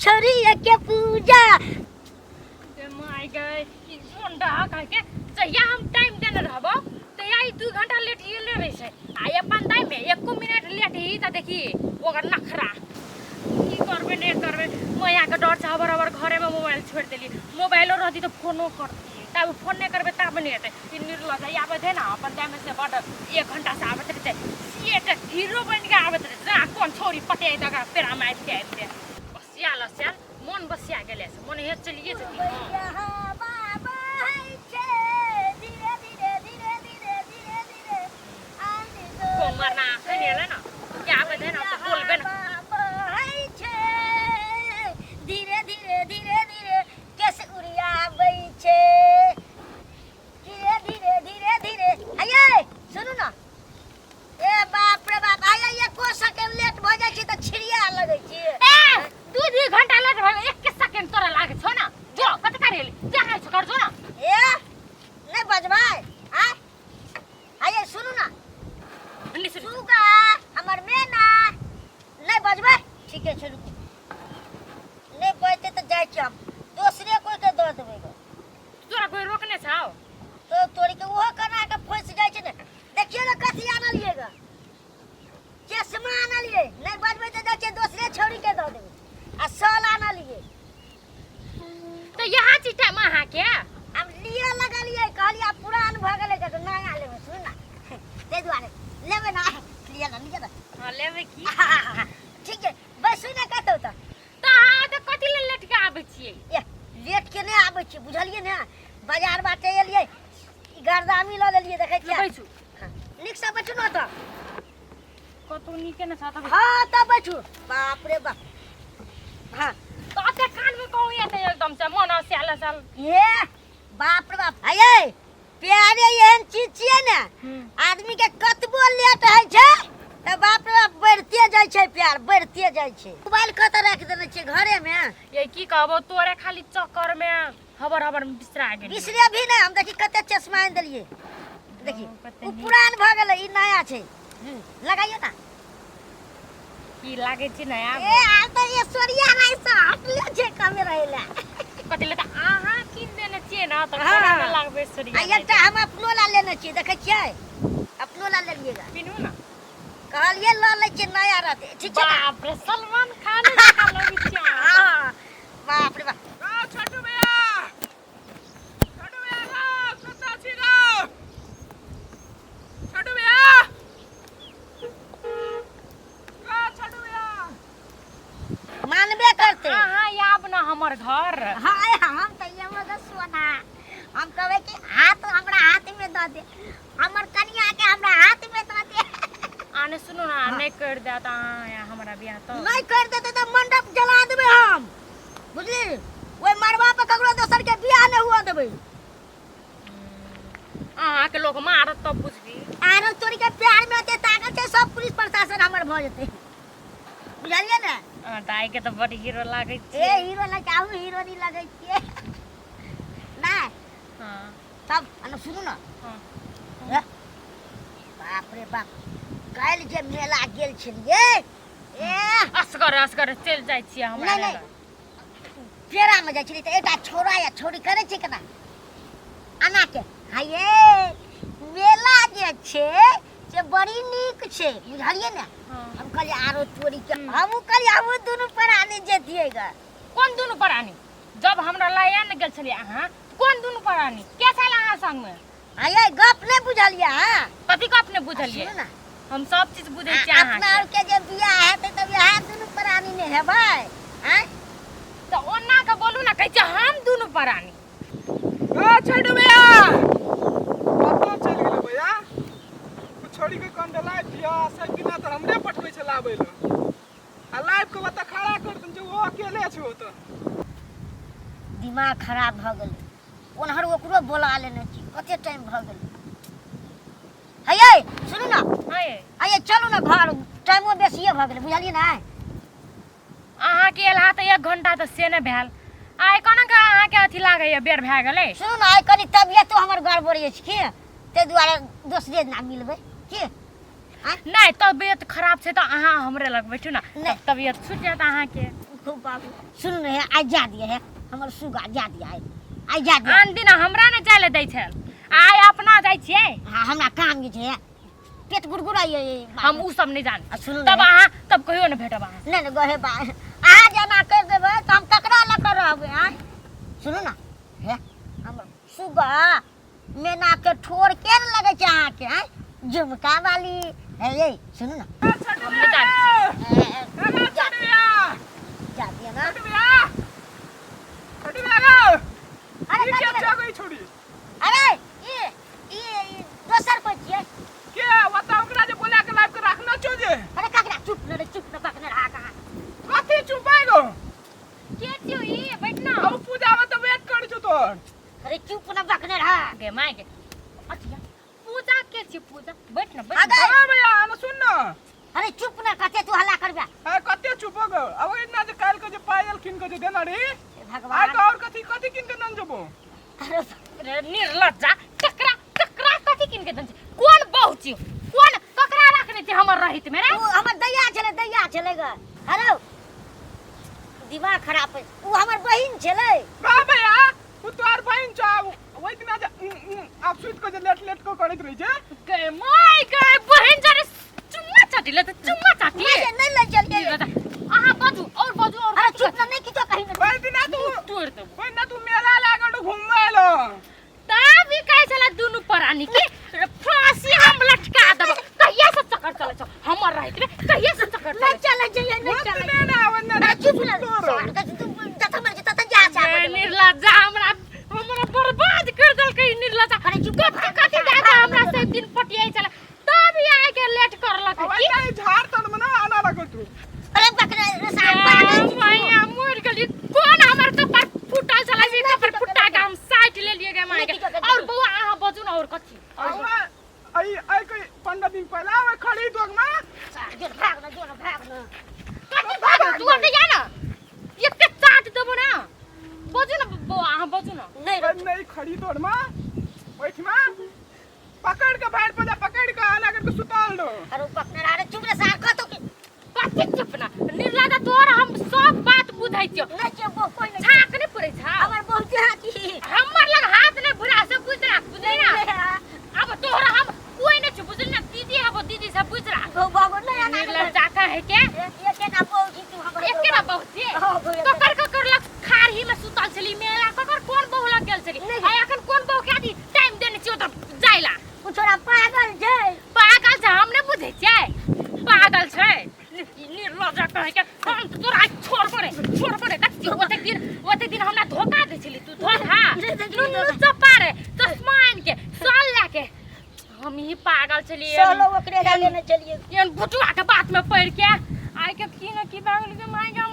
छोरी के पूजा। My गए ई जोन डहा कह के जहिया हम टाइम देने रहबो तहिया ई 2 घंटा लेट गेले रहे छै आ अपन दाइ में एको मिनट लेट ही त देखी ओकर नखरा। की करबे नहीं करबे, मैया के डर से हबर हबर घरे में मोबाइल छोड़ देली। मोबाइलो रहती तो फोनो करती, तब फोन नहीं करबे तब नहीं हेतै। ई निर्लज है, आबैत है ना अपन दाइ में से बड 1 घंटा से आबैत रहै छै, सेट हीरो बनि के आबैत रहै छै। कोन छौरी पटे दगा पेरा में आबिते आबिते बसिया लसिया मन बसिया गेलै से मन हे चलिए जती। हां मरना आखै नहीं एलै ना के आबैत है ना तो बोलबे ना। धीरे धीरे धीरे धीरे केस उड़ियाबै छै, धीरे धीरे धीरे धीरे। आइए सुनू ना, ए बाप रे बाप, आइए एको सेकेंड लेट भऽ जाइ छै तऽ छिड़िया लगै छै। ए 2 घंटा लेट भऽ गेल, 1 सेकेंड तोरा लागै छौ ना? जो कत करेली जा रहल छौ कर जो ना। ए नहि बजबै आय। आइए सुनू ना, सुगा हमर मेना नहि बजबै। ठीके छै, रुकू, नहि बजतै तऽ जाइ छी हम दोसरे कोइ के दऽ देबै गो। तोरा कोइ रोकने छौ? तो तोरी के ओहो कना के फंसि जाइ छै ने। देखियौ ने कथी आनलियै ग, चश्मा आनलियै। नहि बजबै तऽ जाइ छियै दोसरे छौड़ी के दऽ देबै। आ शॉल आनलियै। तऽ यहाँ छी टाइम अहाँके हम लिए लगलियै, कहलियै आब पुरान भऽ गेलै तऽ नया लेबै। सुन ना, ताहि दुआरे लेबै ना, लिए ना, लिए ना। हँ लेबै की। ठीक छै, बैसू ने कतौ। तऽ तऽ अहाँ तऽ कथी लेल लेट के आबै छियै? ए लेट के नहि आबै छियै, बुझलियै ने? बाजार बाटे एलियै, ई गर्दामी लऽ लेलियै, देखै छियै। बैसू। हाँ, नीकसँ बैठू ने। तऽ कतौ नीके ने छऽ तऽ। हाँ तऽ बैठू। बाप रे बाप। हाँ तऽ ओते कान में कहू एते एकदम से मन स्याल स्याल। ए बाप रे बाप, आये प्यारे एहन चीज छियै ने, आदमी के कतबो लेट होइ छै तऽ बाप रे बाप बढ़िते जाइ छै, प्यार बढ़िते जाइ छै। मोबाइल कतऽ राखि देने छियै? घरे में? ये की कहबो तोरे खाली चक्कर में हबर हबर में बिसरा गेलियै। बिसरे भी नहि। हम देखी कते चश्मा आनि देलियै, देखी। कते ओ नीक। पुरान भऽ गेलै, ई नया छै। लगाइयो ना। की लागै छै नया? ए आब तऽ ऐश्वर्या राय से हटले छै कमे रहै लए। कथी ले? तऽ अहाँ कीन देने छियै ना तऽ हाँ। कोना ने लागबै ऐश्वर्या आ राय। एकटा हम अपनो ला लेने छियै, देखै छियै? अपनो ला लेलियै गा। पिन्हू ना। कहलियै लऽ लै छियै, नया रहतै। ठीक छै ना? बाप रे, सलमान खान जकाँ लगै छियै अहाँ। हाँ, बाप रे बाप। रौ छोटू भैया, छोटू भैया रौ, कतऽ छी रौ छोटू भैया? रौ छोटू भैया। मानबे करतै। अहाँ आब ना हमर घर। हाँ हम तऽ ये मगर सोना, हम कहबै कि हाथ हमरा हाथ में दऽ दे, हमर कनिया के हमरा हाथ में दऽ दे। आने सुनू ना, नहीं कर देत अहाँ या हमरा बियाह तऽ? नहि कर देतै तऽ मंडप जला देबै हम, बुझली? ओहि मड़बा पर ककरो दोसर के बियाह नहि हुअ देबै। अहाँ के लोग मारत तब बुझबी। आरो तोरी के प्यार में एते ताकत छै, सब पुलिस प्रशासन हमर भऽ जेतै, बुझलियै ने? अहाँ तऽ आइ के तऽ बड हीरो लागै ए छियै। हीरो लग आहू हीरो नहीं लगै छियै नहि? हाँ। तब अनु सुनू ना। हाँ। ए, बाप रे बाप, काल्हि जे मेला गेल छलियै, ए असगर असगर चलि जाइ छियै हमरा नहि, नहि। लग। पेड़ा में जाइ छलियै तऽ एकटा छौड़ा या छौड़ी करै छै केना आना के, हाये मेला जे छै से बड़ी नीक छै, बुझलियै ने? हाँ। हम कहलियै आरो चोरी के, हमहूँ कहलियै हमहूँ दुनू प्राणी जैतियै ग। कोन दुनू प्राणी? जब हमरा लए ने गेल छलियै अहाँ, कोन दुनू प्राणी के छल अहाँ संग में? हाये गप नहि बुझलियै अहाँ? कथी गप नहि बुझलियै? सुनू ना। हम सब चीज बुझै छियै अपना अहाँके। आरके जे बियाह हेतै तऽ बियाह दुनू प्राणी नहि हेबै आँय? तऽ ओना के बोलू ना, कहै छियै हम दुनू प्राणी। रौ छोटू भैया, कतऽ चलि गेलै भैया? ओ छोड़ी के कन लाइव दिअ, सब दिना तऽ हमरे पठबै छै लाबै लए, आ लाइव के ओतऽ खड़ा कर देने छै, ओ अकेले छै ओतऽ। दिमाग खराब भऽ गेलै, ओनहर ओकरो बोला लेने छी, कते टाइम भऽ गेलै। हे सुनू ना। हे आइए चलू ने घर, टाइमो बेसिए भऽ गेलै, बुझलियै ने? अहाँके एलहा तऽ 1 घंटा तऽ से नहि भेल, आइ कोना के अहाँके अथी लागैया बेर भए गेलै? सुनू ने, आइ कनि तबियतो हमर गड़बड़ अछि की, ताहि दुआरे दोसरे दिना मिलबै की? नहि, तबियत खराब छै तऽ अहाँ हमरे लग बैठू ने। नहि। तब तबियत छूटि जायत अहाँके। खूब बाबू सुन ने है, आइ जा दिए है हमर सुगा जा दिया आइ आइ जा दिया। आन दिन हमरा ने जाय ले दै छल, आइ अपना जाइ छियै। हाँ, हमरा काम जे छै पेट गुड़गुड़ाइए। हम उ सब नहीं जान। आ सुनू तब ने। अहाँ तब कहियो ने भेटब अहाँ। नहि नहि गहे बा, अहाँ जेना करि देबै तऽ हम ककरा लऽ कऽ रहबै? आँय, सुनू ने हे, हमर सुगा मेना के ठोर के ने लगै छै अहाँके? आँय, झुमका वाली हे, ये सुनू ने। हम नहीं जान। ए, छोटू भैया। जा दिया ना। छोटू भैया, छोटू भैया गो। अरे ई के कथी? छौ गई छोड़ी? अरे ई ई दोसर कोइ छियै। के ओता ओकरा जे बोला के लाइव के राखना छौ जे। अरे ककरा? चुप न रे, चुप न, पकने रहा कहाँ। कथी चुपाई गो? के छियो ई? बैठ ना। अब पूजा में तो वेट कर छौ तोर। अरे चुप न, बकने रहा। गे my गे, अथिया पूजा के छी? पूजा बैठ ना, बैठ आ ना। गए। अरे भैया ना सुन ना। अरे चुप न, कते तू हल्ला करबे? अरे कते चुप हो गो? अब इतना जे काल के जे पायल किन के जे देना रे। हे आइ भगवान। के और कथी कथी किन के नन जबो? अरे रे निर्लज्जा, ककरा ककरा कथी किन के दन छी? कोन बहु छी, कोन ककरा रखने छी हमर रहित में रे? उ हमर दैया छलै, दैया छलै ग। हेलो, दिमाग खराब है। उ हमर बहिन छलै। का भैया, उ तोहर बहिन छौ? ओहि दिना जे आब सुति के जे लेट लेट के करैत रहै छै। गे my गे, बहिन जरे चुम्मा चाटी ले त चुम्मा चाटी। नहीं नहीं ले चल गेलै। अहाँ बाजू और बाजू और। अरे चुप न, नहीं किछो कही न। ओहि दिना तू तोड़ देबो। ओहि दिना तू मेला लागल रहो, घुमबै एलो। तब ई कहै छला दुनू प्राणी के फांसी हम लटका देबो। कहिया से चक्कर चलै छौ हमर रहित में? कहिया से चक्कर नहीं चलै? चले जइए, नहीं ओत चले। ने ना ओहि दिना। अरे चुप न। तोर सार के तू जत मर जत त जा जा। गे निर्लज्जा, हमरा हमरा बर्बाद कर देलकै ई निर्लज्जा। अरे चुप। कथी कथी जा जा हमरा से दिन पटियाई छला, तब ई आइ के लेट करलक। अब की आई झाड़ तर में ना आना लागल तू। अरे बकरे रे सार, पागल छी तू। मैया मर गेली। कोन हमर कपार फूटल छला से कपार फुटा के हम साइट लेलिए गे माय के। और बौआ, अहाँ बजू ना और कथी। अब आई आई कोई 15 दिन पहला ओइ खड़ी दोग में। सार जो भाग न, जो न भाग न। कथी भाग? तू अंदर जा ना, एक के चाट देबो ना। बजू ना बौआ, अहाँ बजू ना। नहीं रे। नहीं, खड़ी दौड़ में ओइठमा पकड़ के भाड़ पर पकड़ के आना करके सुताल दो। अरे बकरे, अरे चुप रे सार, कतो के कथी चुप ना? निर्लज्जा, तोर हम सब बात बुझै छियौ। नहीं छै वो कोई नहीं। छाक नहीं पुरै छा? हमर बहुत हाथी। हमर लग हाथ नहीं भुरा से बुझ राख, बुझै ना? अब तोहरा हम कोई नहीं छु, बुझल ना? दीदी हबो, दीदी से बुझ राख। गो बाबू नहीं आना। निर्लज्जा कहे के। एके ना बहु तू हमर। एके ना बहु छी? हाँ, गो एके। ककर ककर लग खारही में सुतल छली मेला? ककर कोन बहु लग गेल छली? नहीं। आ एखन कोन बहु के आदि टाइम देने छी ओतऽ जाइला? उ छोरा पागल छै। पागल छै, हम नहि बुझै छियै, पागल छै। निर्लज्जा कहे के, हम तऽ तोरा आइ छोड़बो रे, छोड़बो रे। देख छी, ओतेक दिन ओतेक दिन हमरा धोखा दै छली तू, धोखा। नुनू चप्पा रे, चश्मा आनि के साल लए के, हम ही पागल छलियै। सोलो ओकरे लए लेने चलिए। एहन भुटुआ के बात में पड़ के आइ के की न की भए गेल के माय गे।